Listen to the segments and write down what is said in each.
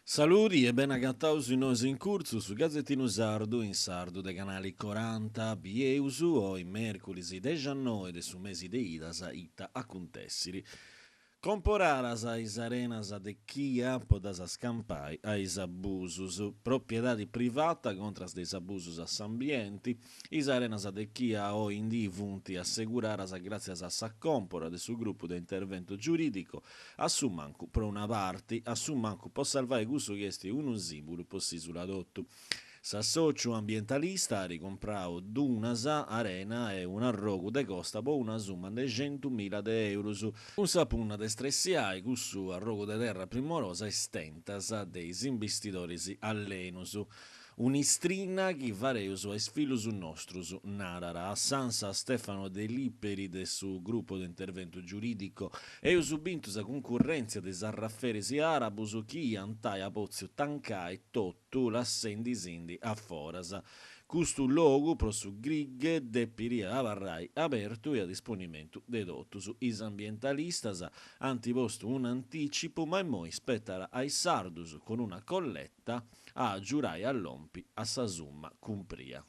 Saludi e bene agataus innois in curtzu, su gazetinu sardu in sardu de Canali Coranta. Bieus oi mèrculis dexannoi de su mesi de Idas ita acuntèssiri. Comporadas is arenas de Chia po ddas scampai a is abusus. Propiedadi privata contras de is abusus a s'ambienti. Is arenas de Chia oi in dì funt asseguradas gràtzias a sa còmpora de su grupu de intervento giurìdico, a su mancu pro una parti, a su mancu po salvai cussu chi est unu sìmbulu po s'ìsula totu. S'assòciu ambientalista at comprau dunas, arena e un'arrogu de costa po una summa de centumila de eurus, cun sa punna de stresiai cussu arrogu de terra primorosa a is tentas de is imbistidoris allenus. Un'istrina chi fareus a is fillus nostrus, narat a s'Ansa Stefano Deliperi de su Gruppo de Intervento Giuridico. Eus bintu sa cuncurrèntzia de is arraferis arabus chi iant ai pòtziu tancai totu. Totu lassendisindi a foras. Custu logu pro su Grig depiria abarrai abertu e a disponimentu de totus. Is ambientalistas ant postu un'antìcipu ma immoi spetat a is sardus, cun una colleta, a agiurai a lompi a sa summa cumpria.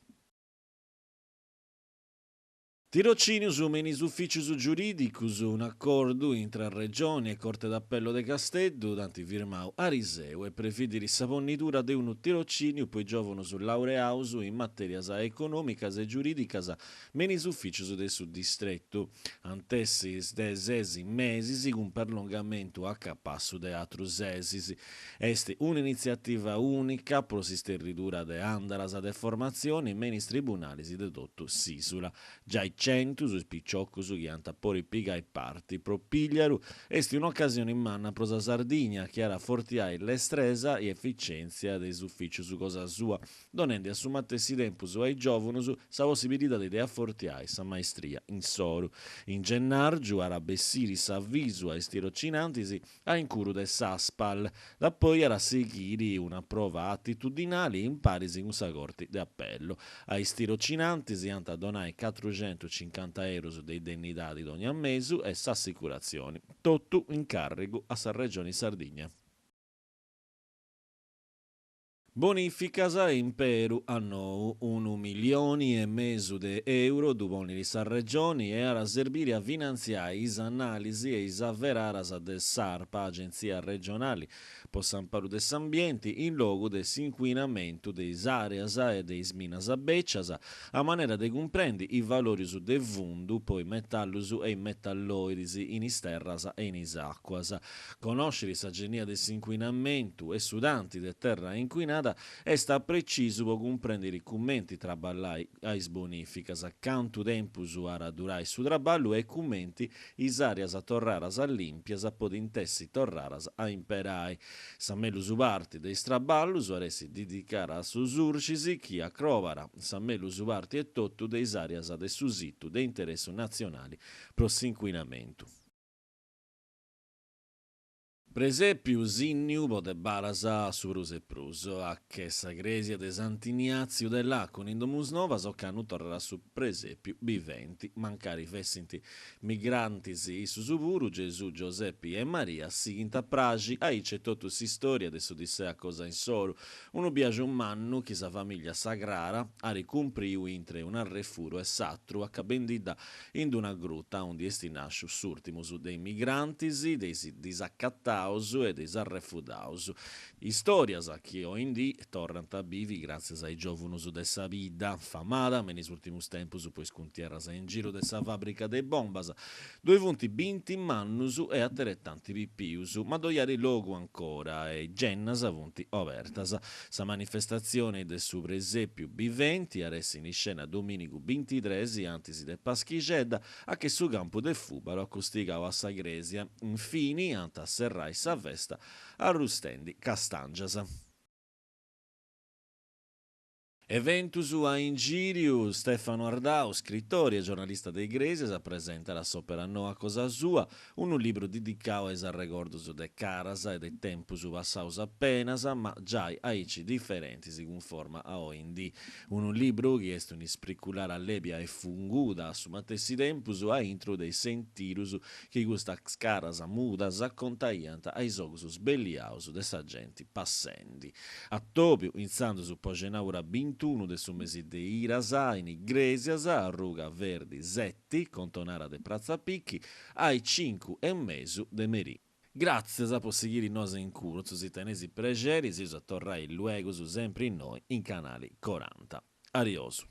Tirocìnius me in is ufìcius giurìdicus, un'acordu intre Regioni e Corte d'Appello de Casteddu dd'ant firmau ariseu e previdit sa ponnidura de unu tirocìniu po is giòvunus laureaus in matèrias econòmicas e giurìdicas me in is ufìcius de su distretu. Ant essi de ses mesis cun perlongamentu a capassu de atrus sesis. Est un'initziativa ùnica pro s'isterridura de àndalas de formatzioni me in is tribunalis de totu s'ìsula. Giai centus is piciocus chi ant a podi pigai parti. Pro Pigliaru est un'ocasioni manna pro sa Sardigna chi at a afortiai lestresa e eficèntzia de is ufìcius cosa sua, donendi a su matessi tempus a is giòvunus sa possibilidadi de afortiai sa maestria insoru. In gennàrgiu at a bessiri s'avisu a is tirocinantis a incuru de s'Aspal, dapoi at a sighiri una prova atitudinali in paris cun sa Corti de Apellu. A is tirocinantis ant a donai catruxentucincanta eurus de indennidadi dogna mesu e s'assicuratzioni, totu in càrrigu a sa Regioni Sardigna. Bonìficas e imperu a nou. Unu milioni e mesu de euro ddu ponit sa Regioni e at a serbiri a finantziai is anàlisi e is averaras de s'Arpa, Agentzia Regionali po s'Amparu de s'Ambienti, in logu de s'incuinamentu de is àreas e de is minas bècias, a manera de cumprendi is valòrius de fundu po is metallus e is metallòidis in is terras e in is àcuas. Conòsciri sa genia de s'incuinamentu e su tanti de terra incuinada est a precisu po cumprèndiri cumenti traballai a is bonìficas, cantu tempus at a durai su traballu e cumenti is àreas torradas lìmpias podint essi torradas a imperai. Sa mellus parti de is traballus at essi didicada a su Surcis chi acrobat sa mellus parti etotu de is àreas de su situ de interessu natzionali pro s'incuinamentu. Presèpiu sìnniu po de badas a su prus e prus, a che sa crèsia de Sant'Ignàtziu de Làconi in Domusnovas ocannu torrat su presèpiu biventi, mancari fessint migrantis issus puru, Gesù, Giosepi e Maria sighint a praxi, aici etotu s'istòria de s'odissea cosa insoru, Unu biaxu mannu chi sa famìllia sagrara at cumpriu intre un'arrefuru e s'atru, acabendidda in d'una gruta aundi est nàsciu s'ùrtimus de is migrantis, de is disacataus e de is arrefudaus. Istòrias chi oindì torrant a bivi gràtzias a is giòvunus de sa bidda, famada me in is ùrtimus tempus po is cuntierras in giru de sa fàbrica de is bombas. Ddoi funt binti mannus e ateretanti pipius, ma ddoi at logu ancora e is gennas funt obertas. Sa manifestatzioni de su presèpiu biventi at essi in iscena domìnigu bintitres antis de Paschixedda a che su campu de fùbalu acostigau a sa crèsia. Infini ant a serrai sa festa arrustendi castàngias. Eventus a ingìriu, Stefano Ardau, scritori e giornalista de Igrèsias, presentat s'òpera noa cosa sua, unu libru didicau a is arregordus de caras e de tempus passaus apenas, ma giai aici diferentis cunforma a oi in dì. Unu libru chi est un'ispriculara lèbia e funguda a su matessi tempus a intru de is sentidus chi custas caras mudas contaiant a is ogus sbelliaus de sa genti passendi. Atòbiu intzandus po cenàbura bintunu de su mesi de Iras in Igrèsias, arruga Verdi seti, contonara de Pratza Picchi, a is cincu e mesu de merì. Gràtzias po sighiri Noas in Curtzu, si teneis prexeri seus a torrai luegus sempri innoi in Canali Coranta. Ariosu.